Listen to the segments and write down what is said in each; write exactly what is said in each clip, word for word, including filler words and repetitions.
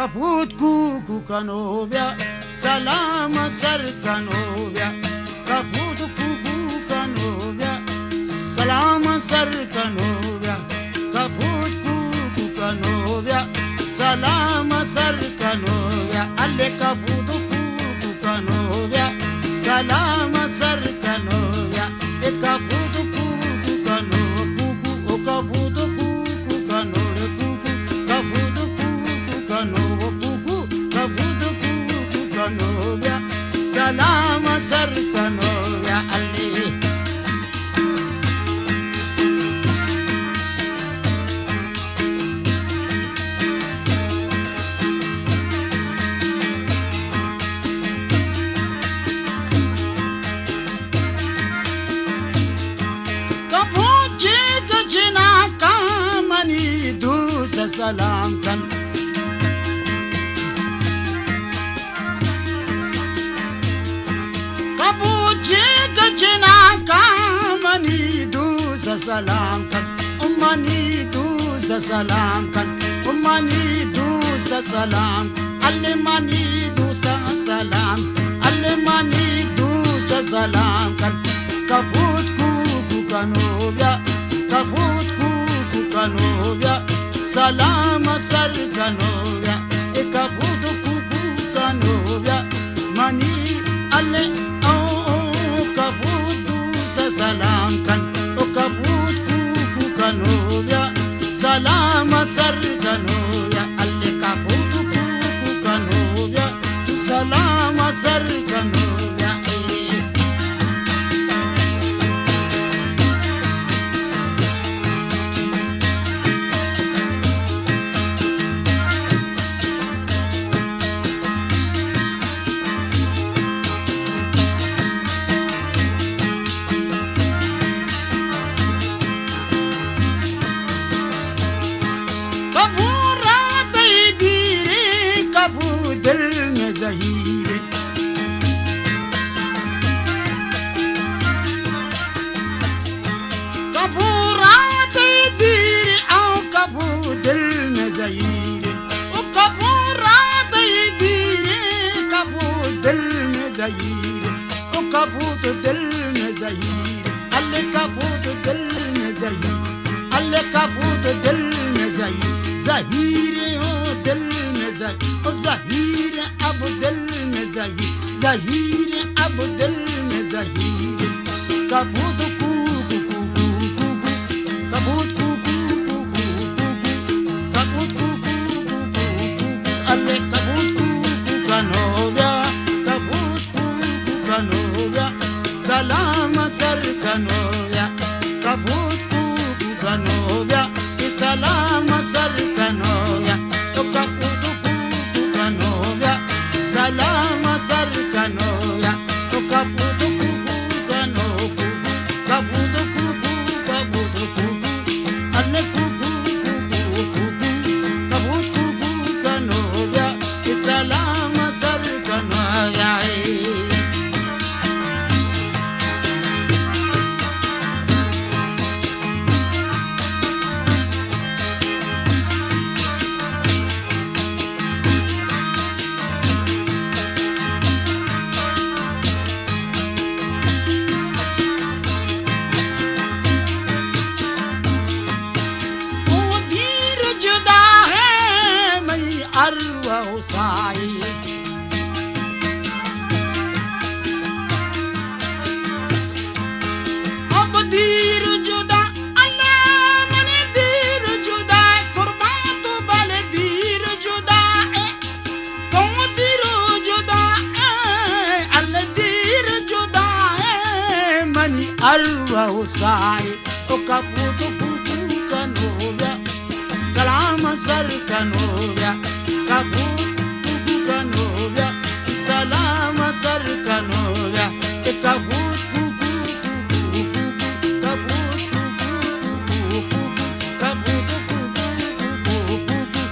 Kaput kuku ka nôbia, salama sar ka nôbia. Kaput kuku ka nôbia, salama sar ka nôbia. Kaput kuku ka nôbia, salama sar ka nôbia. Ale kaput kuku ka nôbia, salama sar ka nôbia. E kaput kuku ka nô kuku, o kaput kuku ka nô le kuku, kaput kuku ka nô kuku, kaput kuku ka nôbia, salama sar ka nôbia ale. Kaput ji ka jina ka mani dusa salam kan. Kaput ji ka jina ka mani dusa salam kan. O mani dusa salam kan. O mani dusa salam. Ale mani dusa salam. Ale mani dusa salam kan. Kaput kuku ka nôbia, kaput kuku ka nôbia, salama sar ka nôbia. E kaput kuku ka nôbia, mani ale, o, o, kaput dusa salam kan. O kaput kuku ka nôbia, salama sar ka nôbia. Ale kaput kuku ka nôbia, salama sar ka nôbia. Kaput rath dâi dîrê, kaput dil me zahîrê. Kaput rath dâi dîrê, o kaput dil me zahîrê. O kaput rath dâi dîrê, kaput dil me zahîrê. O kaput dil me zahîrê. Ale kaput dil me zahîrê. Ale kaput dil me zahîrê. Zahîrê o dil me zahîrê. O zahîrê abu dil me zahîrê. Zahîrê abu dil me zahîrê. Kaput kuku kuku kuku. Kaput kuku kuku kuku. Kaput kuku kuku kuku. Ale kaput kuku ka nôbia. Kaput kuku ka nôbia, salama sar ka nôbia. Kaput kuku ka nôbia, e salama sar ka nôbia. O kaput kuku ka nôbia, salama sar ka nôbia. O kaput kuku ka nô kuku, kaput kuku, kaput kuku. Ale kuku, kuku, kuku. Kaput kuku ka nôbia, e salama sar ka nôbia e. Wo dîr cuda hai, mani arwah o sahib. Ab dîr cuda, Allah mani dîr cuda, kurban to bale dîr cuda e. Wo dîr cuda e, Allah dîr cuda e, mani arwah o sahib. O kaput kuku ka nôbia, salama sar ka nôbia. Kaput kuku ka nôbia, salama sar ka nôbia. E kaput kuku, kuku, kuku. Kaput kuku, kuku, kuku. Kaput kuku, kuku, kuku.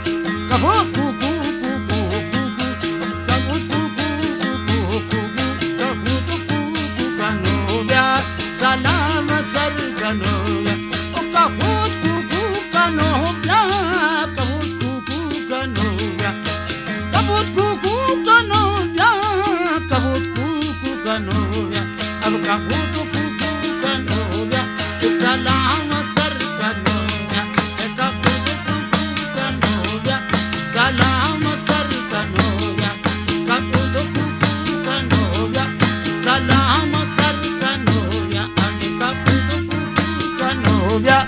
Kaput kuku, kuku, kuku. Kaput kuku, kuku, kuku. Kaput kuku ka nôbia, salama sar ka nôbia. O kaput kuku ka nôbia, kaput kuku ka nôbia. Salama sar ka nôbia, e ka putu putu ka nôbia. Salama sar ka nôbia, ka putu putu ka nôbia. Salama sar ka nôbia, e ka putu putu ka nôbia.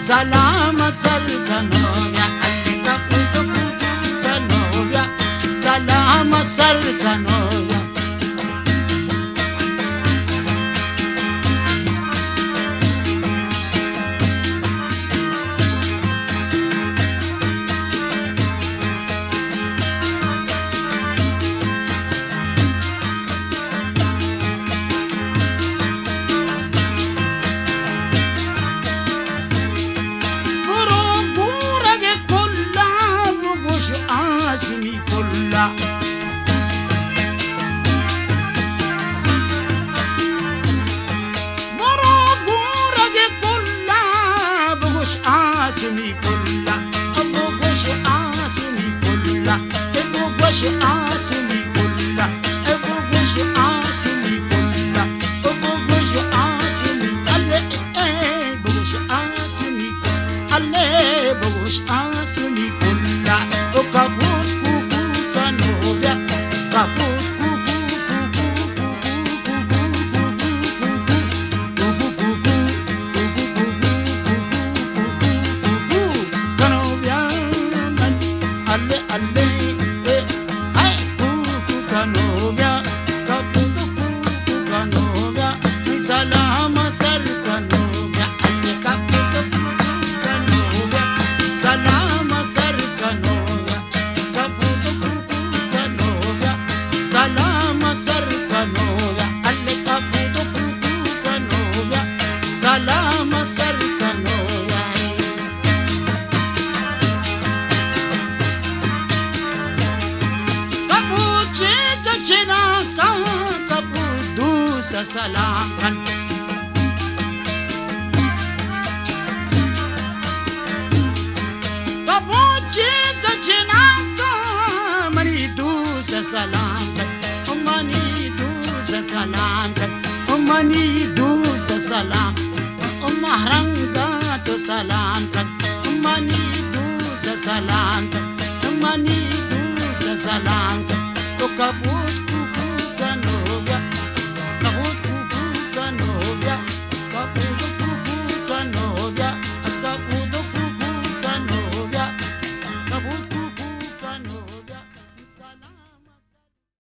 Salama sar ka nôbia, e ka putu putu ka nôbia. Salama sar ka nôbia. Boro bura ge kolla, bugush asuni kolla. Boro bura ge kolla, bugush asuni kolla. Bugush asuni kolla, bugush asuni kolla, bugush asuni kolla, bugush asuni, ale, eh, bugush asuni. Ale bugush asuni kolla, o ka putu putu ka nôbia, ka putu putu, putu putu, putu putu, putu putu, ka nôbia man. Ale, ale, eh. Hai, putu ka nôbia, ka putu putu ka nôbia. Salama sar ka nôbia, ale ka putu putu ka nôbia. Salama sar ka nôbia, ka putu putu ka nôbia. Salama sar ka nôbia, ale ka putu putu ka nôbia. Salama sar ka nôbia. Ka putu ka china ka, ka putu sa salam kan. Ka putu ka china ka, mani du sa salam kan. Mani du sa salam kan. Mani du sa salam. Mahrang ka tu salam kan. Mani du sa salam kan. Mani du sa salam kan. Tu ka pu